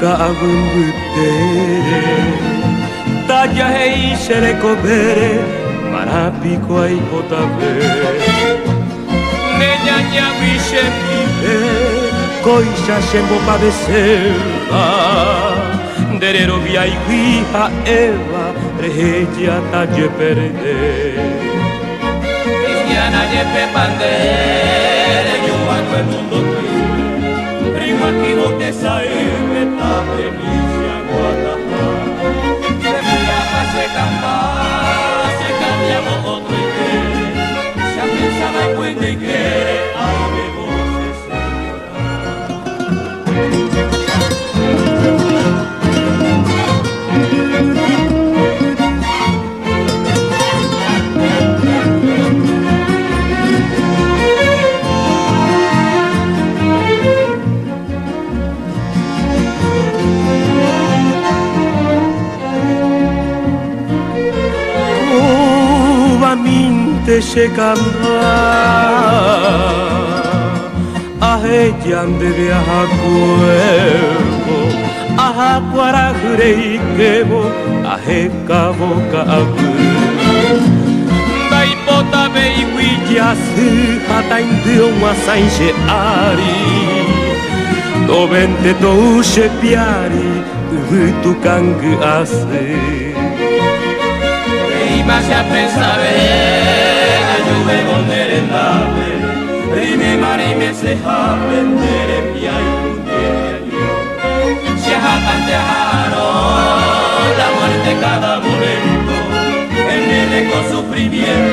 Ka'aguy mbytére Tajahe'i che rekovére Marã piko aipotave Ne ñañagui chendive Kóicha chembopadeséva Nde reroviáigui ha'éva Rehejáta jeperde. Cristiana jepe nde rejuakue mundo triste Riguaquivo tesaýpe tapemi che aguataha Che py'apa che kamba che cambiamo otro ykére Che apensava'ekue nde ykére aimevo che señora. Kóvaminte che kamba aheja ndéve ahakuévo aha kuarahy reikévo ahekávo ka'aguy Ndaipotavéigui jasy hataindy og̃uasãi che ári Tovénte tou che piári yvytu kangy asy. Reíma che apensave ajuvévo ne rendápe Reiméma reimesehápe nde rembiayhu ndéve año Che ahatánte aha'arõ la muerte cada momento En el eco sufrimiento.